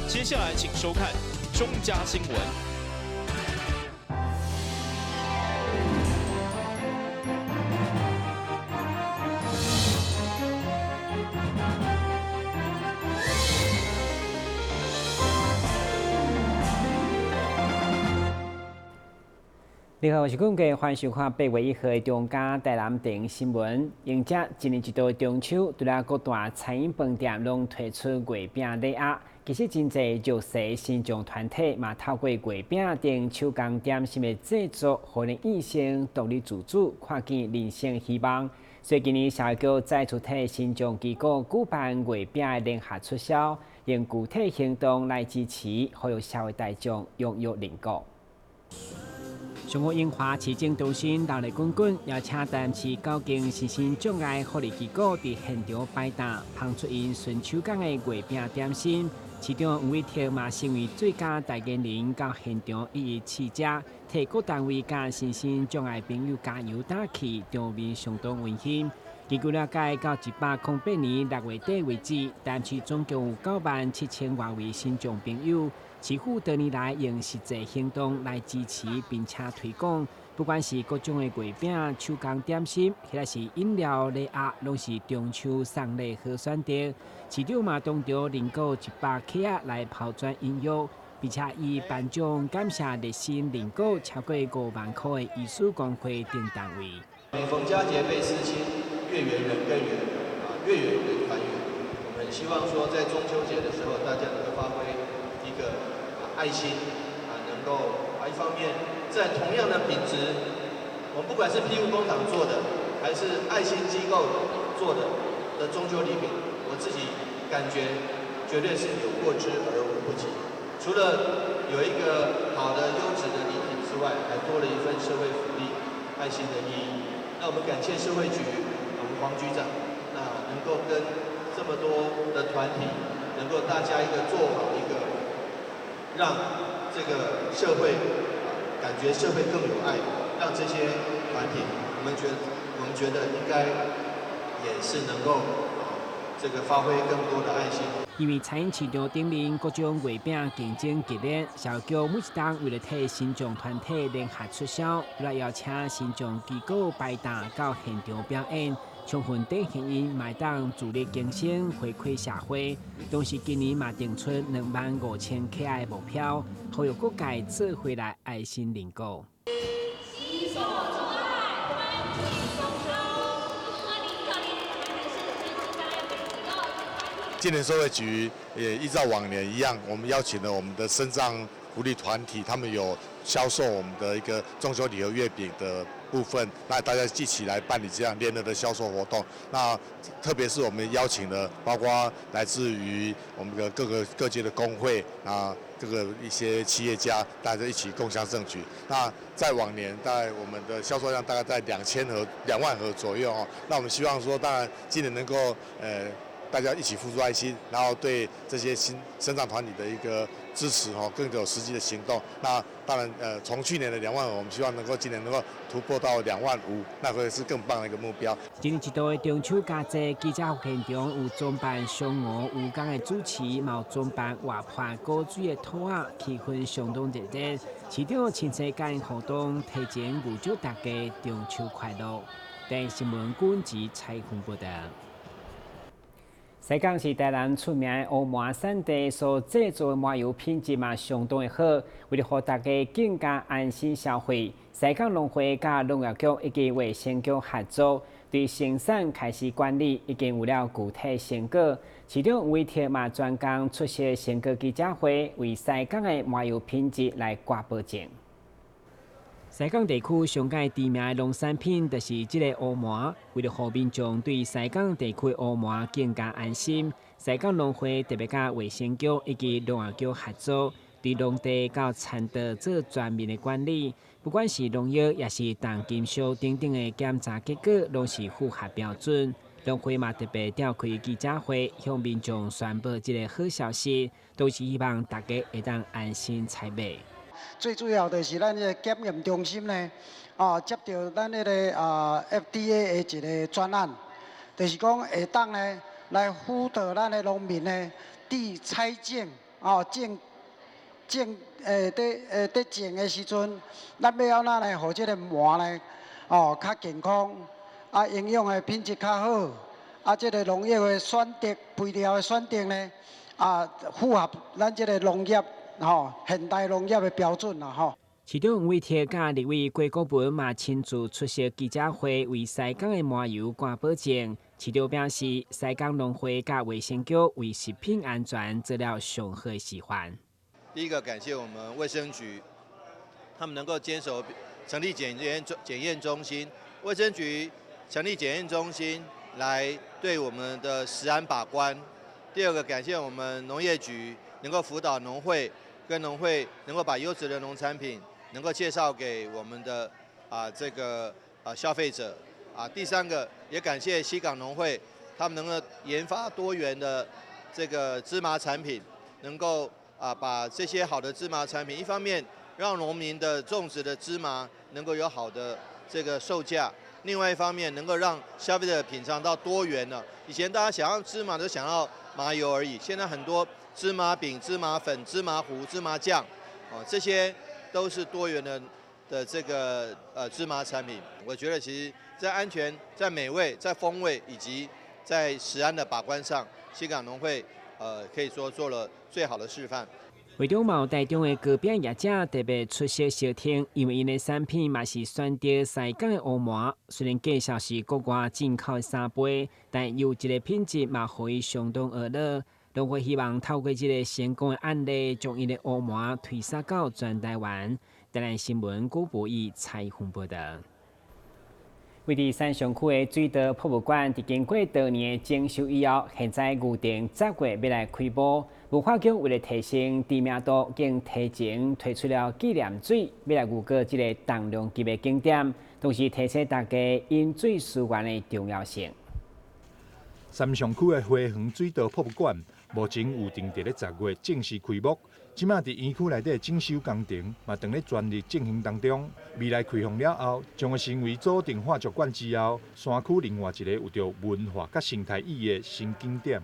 接下來請收看中嘉新聞。你好，我是冠傑，歡迎收看8月1號的中嘉台南電新聞。迎接一年一度的中秋，除了各大餐飲飯店攏推出月餅禮盒，其實真濟弱勢身障團體嘛透過月餅等手工點心的製作，予𪜶變成獨立自主，看見人生希望。所以今年社會局再次替身障機構舉辦月餅的聯合促銷，用具體行動來支持，呼籲社會大眾踴躍認購。上午櫻華市政中心熱鬧滾滾，邀請台南市九間身心障礙福利機構佇現場擺檔，芳出𪜶純手工的月餅點心。市長黃偉哲嘛成為最佳代言人，到現場一一試食，替各單位佮身心障礙朋友加油打氣，場面相當溫馨。根據了解，到108年6月底為止，台南市總共有9萬7千外位身障朋友。市府多年來用實際行動來支持並且推廣，不管是各種的月餅、手工點心，或者是飲料禮盒，攏是中秋送禮好選擇。市長嘛當場認購100克來拋磚引玉，並且以頒獎感謝熱心認購超過5萬塊的醫師公會等單位。每逢佳節倍思親，月圓人更圓，啊，月圓人團圓。我們希望說，在中秋節的時候，大家能夠發揮一個愛心啊，能夠啊，一方面在同樣的品質，我們不管是庇護工廠做的，還是愛心機構做的中秋禮品，我自己感覺絕對是有過之而無不及。除了有一個好的優質的禮品之外，還多了一份社會福利、愛心的意義。那我們感謝社會局，我們黃局長，那能夠跟這麼多的團體，能夠大家一個做好一個，讓這個社會感覺社會更有愛，讓這些團體，我們覺得應該也是能夠這個發揮更多的愛心。因為餐飲市場頂面各種月餅競爭激烈，社會局每一冬為了替身障團體聯合促銷，來邀請身障機構擺檔到現場表演，充分展現𪜶嘛會當自力更生，回饋社會。同時今年嘛定出25,000克的目標，呼籲各界做伙來愛心認購。今年社會局也依照往年一樣，我們邀請了我們的身障福利團體，他們有銷售我們的一個中秋禮盒月餅的部分，那大家一起來辦理這樣聯合的銷售活動。那特別是我們邀請了包括來自於我們的各個各界的工會啊，各個一些企業家，大家一起共襄盛舉。那在往年，大概我們的銷售量大概在2000盒、2萬盒左右哦。那我們希望說，當然今年能夠大家一起付出愛心，然後對這些新身障團體的一個支持哦，更有實際的行動。那當然，從去年的2萬5，我們希望能夠今年能夠突破到2萬5，那會是更棒的一個目標。今年一度的中秋佳節，記者現場有裝扮嫦娥、吳剛的主持，嘛有裝扮活潑古水的兔仔，氣氛相當熱烈。市長親自佮𪜶互動，提前預祝大家中秋快樂。電視新聞軍事採訪報道。西港是台南出名的烏麻產地，所製作的麻油品質嘛相當的好。為了予大家更加安心消費，西港農會佮農業局以及衛生局合作，對生產開始管理，已經有了具體成果。市長黃偉哲嘛專工出席成果記者會，為西港的麻油品質來掛保證。西港地區上蓋知名的農產品，就是這個烏麻。為了予民眾對西港地區烏麻更加安心，西港農會特別佮衛生局以及農業局合作，對農地佮田道做全面的管理。不管是農藥，抑是重金屬等等的檢查結果，攏是符合標準。農會嘛特別召開記者會，向民眾宣布這個好消息，都是希望大家會當安心採買。最主要就是咱這個檢驗中心呢，接著咱彼个FDA 的一個專案，就是講會當呢來輔導咱的農民呢，佇採種哦種種欸佇欸佇種的時陣，咱欲按怎來予這个麻呢？哦，較健康，啊，營養的品質較好，啊，這个農藥的選擇、肥料的選擇呢，啊，符合咱這个農業吼現代農業的標準啦吼。市長黃偉哲佮立委郭國文嘛親自出席記者會，為西港的麻油掛保證。市長表示，西港農會佮衛生局為食品安全做了上好的示範。第一個感謝我們衛生局，他們能夠堅守成立檢驗中心，衛生局成立檢驗中心來對我們的食安把關。第二個感謝我們農業局能夠輔導農會，跟農會能夠把優質的農產品能夠介紹給我們的這個消費者。第三個也感謝西港農會，他們能夠研發多元的這個芝麻產品，能夠把這些好的芝麻產品，一方面讓農民的種植的芝麻能夠有好的這個售價，另外一方面能夠讓消費者品嘗到多元的。以前大家想要芝麻都想要麻油而已，現在很多芝麻餅、芝麻粉、芝麻糊、芝麻醬，哦，這些都是多元的這個芝麻產品。我覺得其實在安全、在美味、在風味以及在食安的把關上，西港農會可以說做了最好的示範。會中嘛有台中的糕餅業者特別出席相挺，因為𪜶的產品嘛是選擇西港的烏麻，雖然價數是國外進口的三倍，但優質的品質嘛予伊相當呵咾。農會希望透過這个成功的案例，將𪜶的烏麻推廣到全台灣。台南新聞古博義採訪報導。位佇三重區的水道博物館，佇經過多年的整修以後，現在預定10月欲來開幕。文化局為了提升知名度，竟提前推出了紀念水，欲來預告這个重量級的景點，同時提醒大家飲水思源的重要性。三重區的花園水道博物館，目前預定佇咧10月正式開幕。這馬佇園區內底整修工程嘛，正咧全力進行當中。未來開放了後，將會成為祖定化石館之後，山區另外一个有著文化佮生態意義的新景點。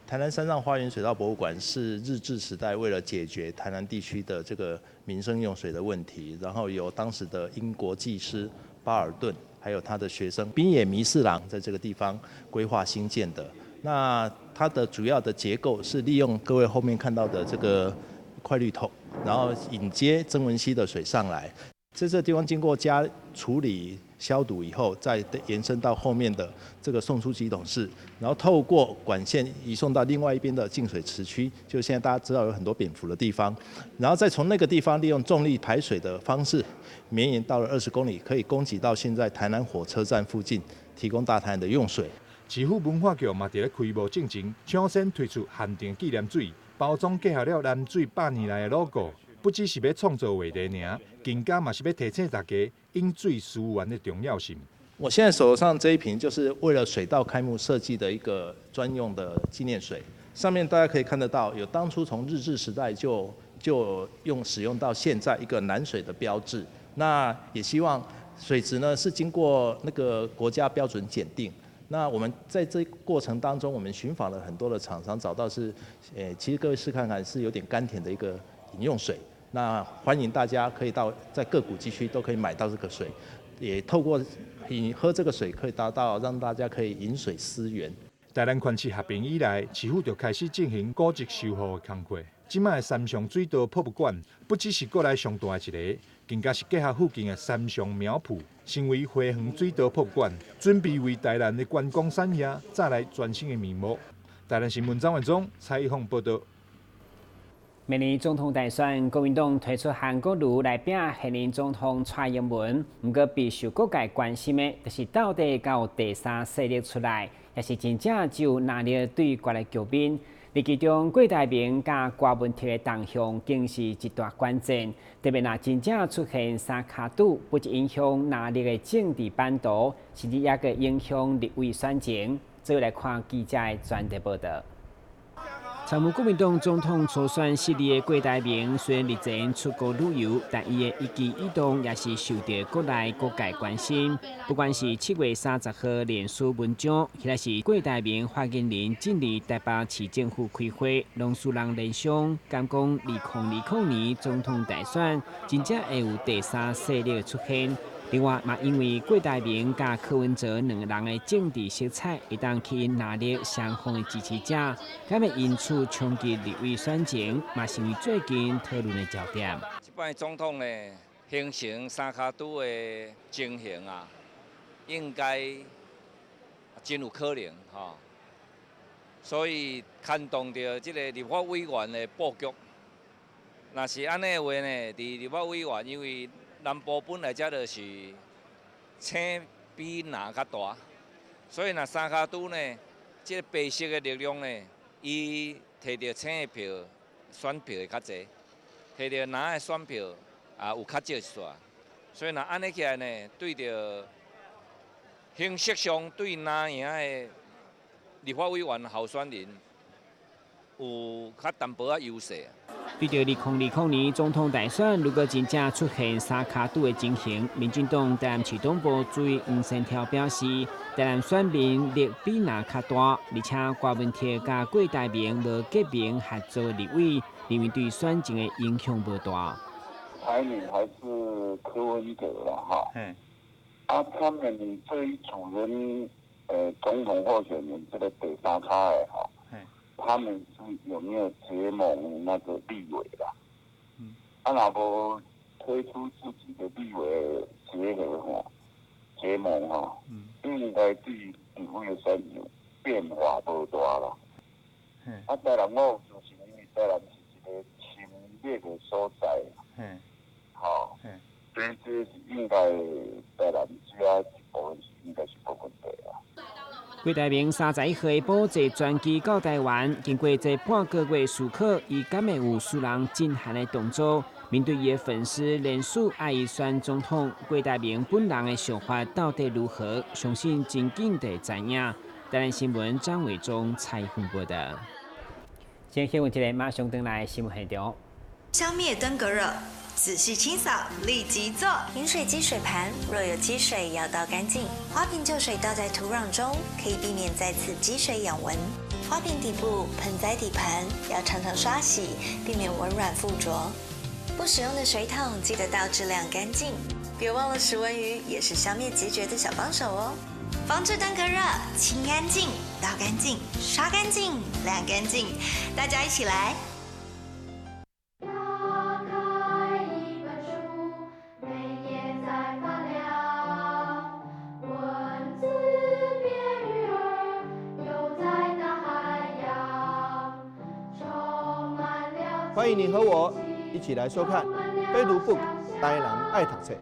台南山上花園水道博物館是日治時代為了解決台南地區的這個民生用水的問題，然後由當時的英國技師巴爾頓，還有他的學生濱野彌四郎在這個地方規劃興建的。那它的主要的結構是利用各位後面看到的這個快濾桶，然後引接曾文溪的水上來，在這個地方經過加處理消毒以後，再延伸到後面的這個送出集桶室，然後透過管線移送到另外一邊的淨水池區，就現在大家知道有很多蝙蝠的地方，然後再從那個地方利用重力排水的方式，綿延到了20公里，可以供給到現在台南火車站附近，提供大台南的用水。市府文化局嘛佇咧開幕進前，搶先推出限定紀念水，包裝結合了南水百年來的 logo，不只是欲創造話題爾，更加嘛是欲提醒大家飲水思源的重要性。我現在手上這一瓶就是為了水道開幕設計的一個專用的紀念水，上面大家可以看得到，有當初從日治時代就用使用到現在一個南水的標誌。那也希望水質呢是經過那個國家標準檢定。那我們在這過程當中，我們尋訪了很多的廠商，找到是，其實各位試看看是有點甘甜的一個飲用水。那歡迎大家可以到在各古蹟區都可以買到這個水，也透過飲喝這個水，可以達到讓大家可以飲水思源。台南縣市合併以來，市府就開始進行古蹟修復的工作。這擺的三重水道博物館，不只是國內上大的一个，更加是結合附近的三重苗圃，成為花園水道博物館，準備為台南的觀光產業再來全新的面貌。台南新聞張文忠採訪報導。明年總統大選，國民黨推出韓國瑜來拚現任總統蔡英文，毋過備受各界關心的，就是到底敢有第三勢力出來，抑是真正只有藍綠對決的局面。而其中郭台銘佮柯文哲的動向，更是一大關鍵。特別若真正出現三跤拄，不只影響藍綠的政治版圖，甚至也會影響立委選情。做伙來看記者的專題報導。参与国民党总统初选失利的郭台铭，虽然日前出国旅游，但伊的一举一动也是受到国内各界关心。不管是7月30号脸书文章，或者是郭台铭发言人进入台北市政府开会，拢使人联想，敢讲2020年总统大选真正会有第三势力出现。另外，嘛因为郭台铭佮柯文哲两个人的政治色彩，会当吸引蓝绿双方的支持者，敢会因此冲击立委选情，嘛成为最近讨论的焦点。这摆总统呢，形成三跤拄的情形啊，应该真有可能吼。所以牵动著这个立法委员的布局。若是按呢的话呢，伫立法委员，因为南部本来遮就是青比蓝较大，所以若三跤拄呢，这个白色的力量呢，伊提著青的票，选票会较济；提著蓝的选票也有较少一撮。所以若按呢起来呢，对著形式上对蓝营的立法委员候选人有较淡薄仔优势。对著2020年总统大选，如果真正出现三跤拄的情形，民进党台南市党部主委黄先条表示，台南选民力比蓝较大，而且郭文铁佮郭台铭无结盟合作立委，认为对选情的影响无大。台铭还是柯文哲啦，哈。啊，他们这一组人，总统候选人这个第三跤的哈。他们是有没有结盟那个立委啦？啊，若无推出自己的立委结合吼，结盟吼，应该对立委的选情变化无大啦。啊，台南我有相信，因为台南是一个亲热的所在。吼，所以这是应该台南这一部分是应该是无问题啦。郭台铭31号下晡坐专机到台湾，经过这半个月思考，伊敢会有使人震撼的动作？面对伊的粉丝连续爱伊选总统，郭台铭本人的想法到底如何？相信真紧就会知影。台南新闻张伟忠采访报道。先新闻一个，马上转来新闻现场。消灭登革热。仔细清扫，立即做。饮水机水盘若有积水，要倒干净。花瓶旧水倒在土壤中，可以避免再次积水养蚊。花瓶底部、盆栽底盘要常常刷洗，避免蚊卵附着。不使用的水桶记得倒置晾干净。别忘了食蚊鱼也是消灭孑孓的小帮手哦。防治登革热，清干净，倒干净，刷干净，晾干净，大家一起来。欢迎你和我一起来收看《非读 book 台南爱读册》。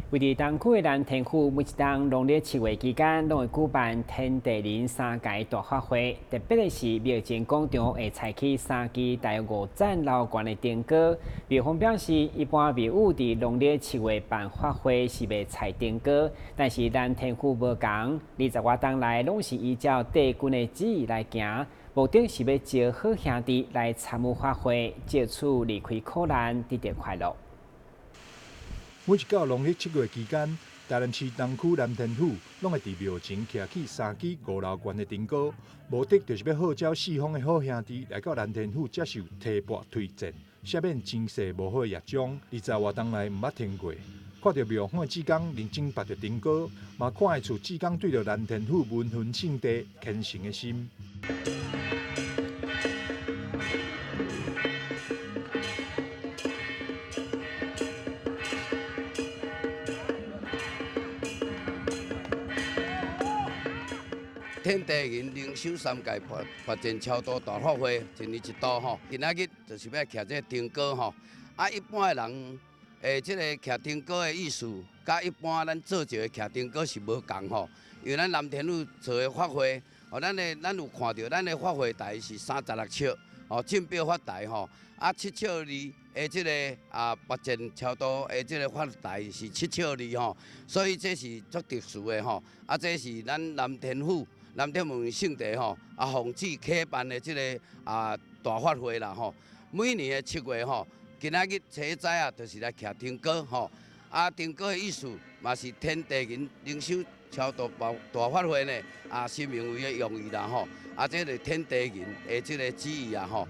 位伫东区的南天府，每一冬农历7月期间，拢会举办天地人三界大法会。特别的是，庙前广场会采取3支大约5盏楼悬的灯光。庙方表示，一般庙宇伫农历7月办法会是袂采灯光，但是南天府无仝，20外冬来拢是依照帝君的旨意来行，目的是欲招好兄弟来参与法会，借此离开苦难，得到快乐。每一到农历7月期间，台南市东区南天府拢会伫庙前徛起3支5楼悬的灯光，目的就是欲号召四方的好兄弟来到南天府接受提拔推荐，赦免前世无好的业障。20外冬来毋捌停过。看著庙方的志工认真拔著灯光，嘛看会出志工对著南天府文魂圣地虔诚的心。天地人灵修三界发展超度大法会，一年一度吼。今仔日就是欲徛这个灯光吼。啊，一般的人，这个徛灯光的意思，佮一般咱做一个徛灯光是无仝吼。因为咱南天府做的法会，哦，咱的咱有看著，咱的法會台是36尺，哦，正表法台吼，啊7尺2的這个啊，拔箭超度的這个法台是7尺2吼，所以這是足特殊的吼，啊，這是咱南天府南天門聖地吼，啊，奉旨啟辦的這个啊大法會啦吼，每年的7月吼，今仔日初早啊，就是來徛燈篙吼，啊，燈篙的意思嘛是天地人靈修超度大大法會呢，啊，神明位的用意啦吼，啊，這个天地人的這个旨意啊吼。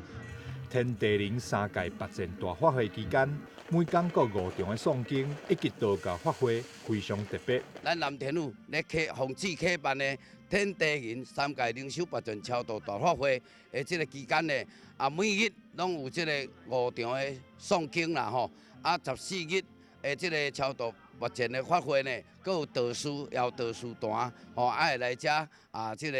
天地人三界拔箭大法會期間，每工閣五場的誦經以及道教法會，非常特別。咱南天府咧啟奉旨啟辦的天地人三界靈修拔箭超度大法會的這个期間呢，啊，每日攏有這个五場的誦經啦吼，啊，14日的這个超度拔箭的法會呢，閣有道士邀道士團吼，啊會來遮啊，這个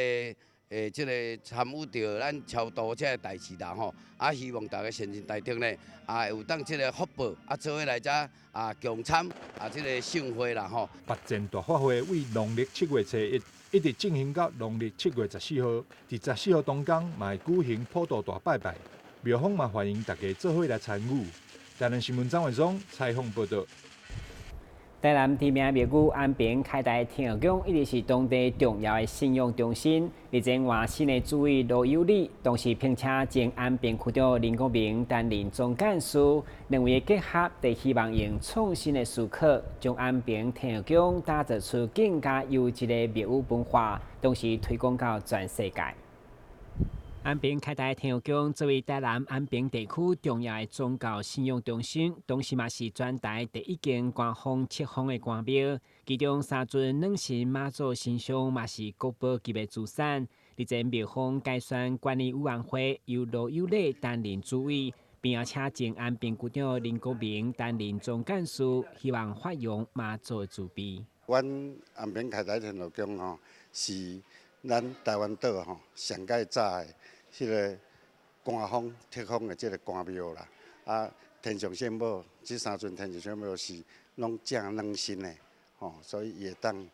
這个參與著咱超度這个代誌啦吼，啊，希望大家善信大德呢，啊，有當這个福報，啊，做伙來遮啊，共參啊，這个盛會啦吼。拔箭大法會為農曆7月初1，一直進行到農曆7月14號。佇14號當天，嘛會舉行普度大拜拜，廟方嘛歡迎大家做伙來參與。台南新聞張偉忠採訪報導。台南知名廟宇安平開台天后宮一直是當地重要的信仰中心。日前換新的主委羅有禮，同時聘請前安平區長林國明擔任總幹事，兩位的結合，就希望用創新的思考，將安平天后宮打造出更加優質的廟宇文化，同時推廣到全世界。安平開台天后宮作為台南安平地區重要的宗教信仰中心，同時嘛是全台第一間官方冊封的關廟。其中三尊軟神媽祖神像嘛是國寶級的資產。日前廟方改選管理委員會，由羅有禮擔任主委，並請前安平區長林國明擔任總幹事，希望發揚媽祖的慈悲。阮安平開台天后宮吼，是咱台灣島吼上蓋早的彼个官方冊封的這个關廟啦，啊，天上聖母這三尊天上聖母是攏正軟身的，吼，所以伊會當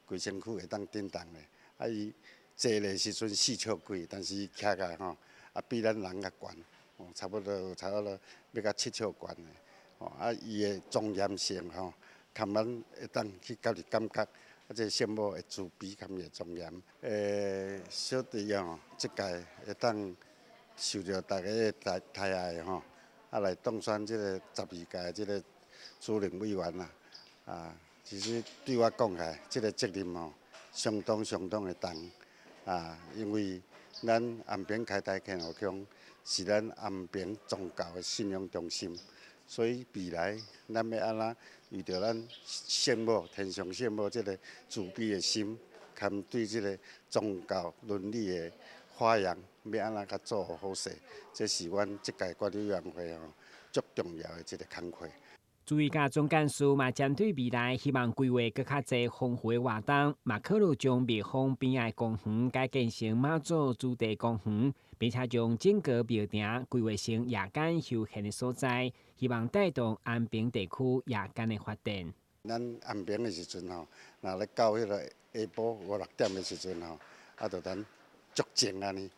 規身軀會當振動的。啊，伊坐的時陣4尺幾，但是伊徛起來吼，啊，比咱人較懸，哦，差不多欲到7尺懸的，吼，啊，伊的莊嚴性吼，含咱會當去家己感覺。啊，這聖母的慈悲含伊的莊嚴，小弟吼，這屆會當受著大家的抬愛吼，啊來當選這个12屆這个主任委員啦，啊，其實對我講起來，這个責任吼，相當相當的重，啊，因為咱安平開台天后宮是咱安平宗教的信仰中心，所以未來咱欲按怎為著咱聖母天上聖母這个慈悲的心，含對這个宗教倫理的發揚，欲按怎較做好勢，這是阮這屆管理委員會吼足重要的一个工課。主委佮總幹事嘛，針對未來希望規劃閣較濟豐富的活動，嘛考慮將廟方邊仔的公園改建成媽祖主題公園，並且將整個廟埕規劃成夜間休閒的所在，希望帶動安平地區夜間的發展。咱安平的時陣吼，若咧到彼个下晡五六點的時陣吼，啊，就等足靜按呢，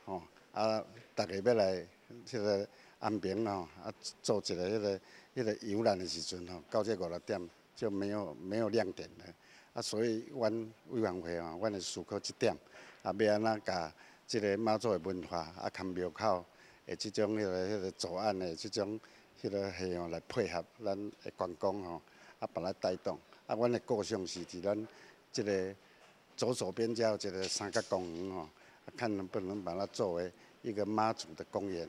吼，啊，逐家欲來彼个安平吼，啊，做一个彼个彼个遊覽的時陣吼，到這五六點就沒有亮點了。啊，所以阮委員會吼，阮會思考這點，啊，欲按怎共這个媽祖的文化，啊，含廟口的這種彼个左岸的這種彼个戲吼，來配合咱的觀光吼，啊，把它帶動。啊，阮的構想是佇咱這个左手邊才有一个三角公園吼，看能不能把它作為一個媽祖的公園，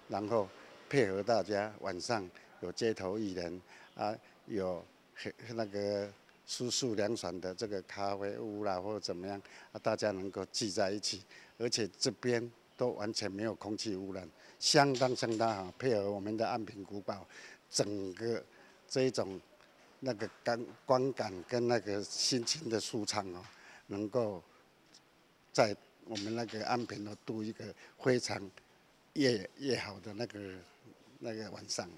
然後配合大家晚上有街頭藝人，啊，有那個舒適涼爽的這個咖啡屋啦，或者怎麼樣，啊，大家能夠聚在一起，而且這邊都完全沒有空氣污染，相當相當好，配合我們的安平古堡，整個這一種那個感觀感跟那個心情的舒暢哦，能夠在我們那個安平度一個非常越越好的那個晚上。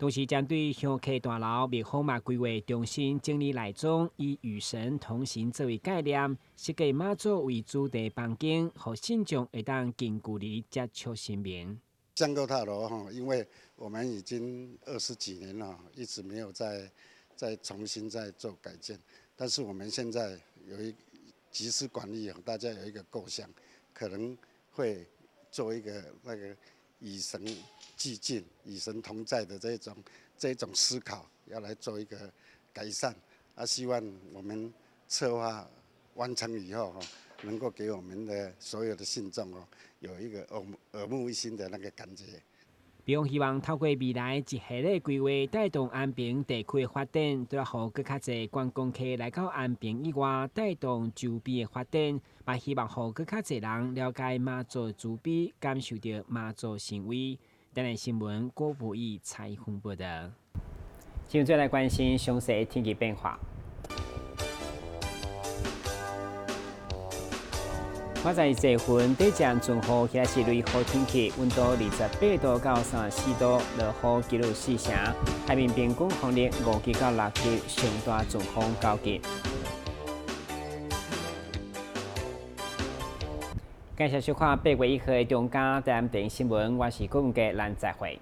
同時針對香客大樓廟方嘛規劃重新整理內裝，以與神同行作為概念，設計媽祖為主題房間，予信眾會當近距離接觸神明。香客大樓哈，因為我們已經20幾年了，一直沒有再重新再做改建，但是我們現在有一集思廣益，大家有一個構想，可能會做一個那個與神俱進、與神同在的這種思考，要來做一個改善。啊，希望我們策劃完成以後，能夠給我們的所有的信眾哦，有一個耳目一新的那個感覺。廟方希望透過未來一系列規劃，帶動安平地區的發展，除了予閣較濟觀光客來到安平以外，帶動周邊的發展，嘛希望予閣較濟人了解媽祖慈悲，感受著媽祖神威。台南新聞郭博義採訪報道。接著來關心詳細天氣變化。我在這份底層陣雨，或是雷雨天氣，溫度28度到34度，落雨幾率4成。海面平均風力5級到6級，上大陣風9級。感謝收看8月1號的中嘉台南電視新聞，我是郭文傑，咱再會。